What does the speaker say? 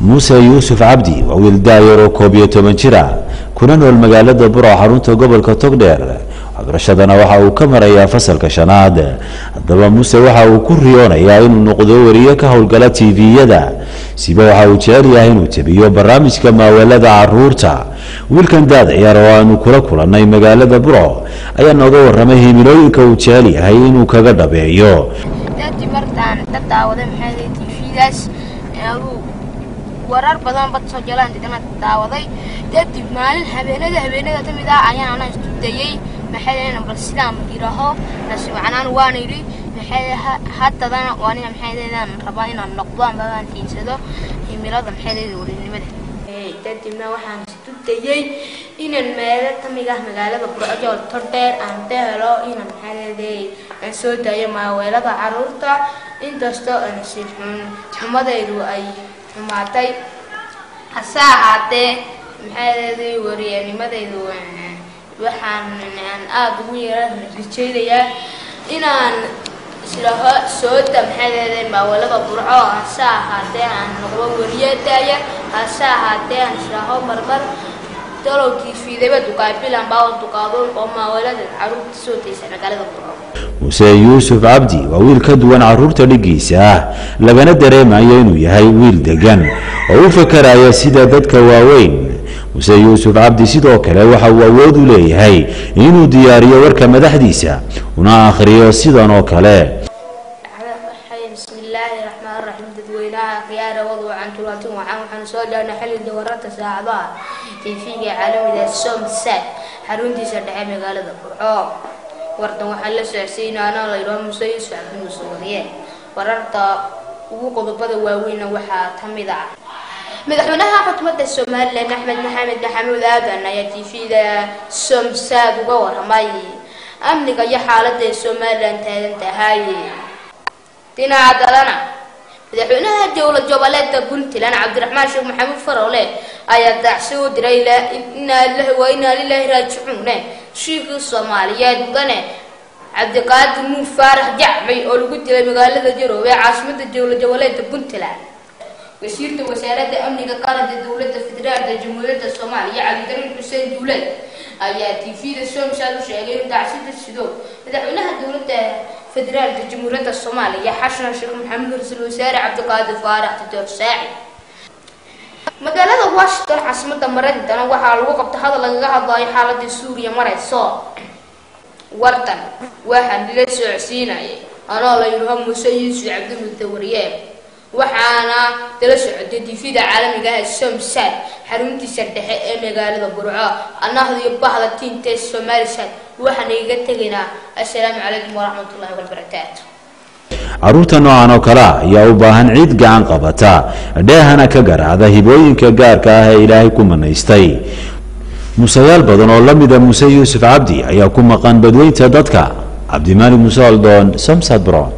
Muuse Yuusuf Cabdi waa wiil daayar oo 11 jir ah, kuna nool magaalada Burco, xarunta gobolka Togdheer. Waxbarashadana waxa uu ka marayaa fasalka shanaad. Haddaba Muuse waxa uu ku riyoonayaa inuu noqdo wariye ka howlgala TV-yada, siba waxa uu jecel yahay inuu tebiyo barnaamijka maawalada caruurta. Wiilkan daada yar oo aanu kula kulannay magaalada Burco ayaa nooga warramay himilooyinka uu jecel yahay inuu kaga dhabeeyo. Dadii martaan dad daawaday, maxay TV-daas aduu warar badan bad soo jalaan didana daawaday. Kadib maalin habeenada ka mid ah ayaan anaa isku dayay, maxay bal sidaan yidhaaho nasiib canaan waana yidhi, maxay haddadana waa aniga, maxay rabaa inaan noqdo amba aan tiinsado himilada, maxay warinimada. Kadibna waxaan isku dayay inaan meelo kamid ah magaalada Burco Tordheer aan ka helo inaan, maxaa, aan soo daayo maaweelada caruurta, inkastoo nasiib xumadaydu ay xumaatay. Hase ahaatee, maxaa, wariyanimadaydu waxaan aada ugu yara rajeynayaa inaan islaho sooda, maxaa, maawalada Burco. Hase ahaatee aan noqdo wariye daaya. Hase ahaatee aan islaho marmar dalow TV-daba duqaabilan baa duqaado oo maawalada caruurta soo daysa magaalada Burco. Muuse Yuusuf Cabdi waa wiil ka duwan caruurta dhiggiisa ah, lagana dareemayo inuu yahay wiil degan oo u fakaraya sida dadka waaweyn. Muuse Yuusuf Cabdi sidoo kale waxa uu awood u leeyahay inuu diyaariyo warka madaxdiisa una akhriyo sidan oo kale. Bismillaahi raxmaan raxiim. Dadweynaha khiyaara waduucan tulaatin wacan, waxaanu soo dhaarnay xilliga wararka saacadaha TV-ga caalamiga Somsat, xaruntiisa dhexe magaalada Burco. Wardan waxaa la socodsiinaa anoo la yidhaho Muuse Yuusuf Cabdi Muuse Wariye. Wararta ugu qodobada waaweynna waxaa ka mid ah: madaxweynaha xukuumadda Somalilan Axmed Maxamed Maxamuud Aadan ayaa TV-da Somsad uga waramay amniga iyo xaaladda ay Somalilan taagan tahay. Dhinaca dalana, madaxweynaha dowlad goboleedka Puntland Cabdiraxmaan Sheekh Maxamuud Farole ayaa dacsi u diray, inaa lillahi wa inaa lilaahi raajicuune, shiikhii Soomaaliyeed mudane Cabdiqaadir Muuf Faarax Jacmay oo lagu dilay magaalada Jaroowe ee caasimada dowlad goboleedka Puntland. Wasiirka wasaaradda amniga qaranka dowladda federaalka Jamhuuriyadda Soomaaliya Cabdikariin Xuseen Duuleed ayaa TV-da Somsad u sheegay in dacsida sido madaxweynaha dowladda federaalka Jamhuuriyadda Soomaaliya Xasan Sheekh Maxamuud, ra-iisul wasaare Cabdiqaadir Faarax Doctor Saacid. Magaalada Washington, caasimada Maraykankana, waxaa lagu qabta hadal lagaga hadlayo xaaladda Suuriya marayso. Wartan waxaan nila socodsiinayay anoo la yidhaho Muuse Yuusuf Cabdi Wariye, waxaana dala socotay TV-da caalamiga ah Somsad, xaruntiisa dhexe ee magaalada Burco. Annahda iyo bahda tiinta Somalisat waxaan igaga tegaynaa assalaamu calaykum waraxmatullahi wabarakaatu. Caruurta noocan oo kale ah ayaa u baahan cid gacan qabata, dheehana ka garaacda hibooyinka gaarka ah ee Ilaahay ku manaystay. Musayaal badan oo la mida Muuse Yuusuf Cabdi ayaa ku maqan badweynta dadka. Cabdimaalik Muuse Oldoon, Somsad, Bro.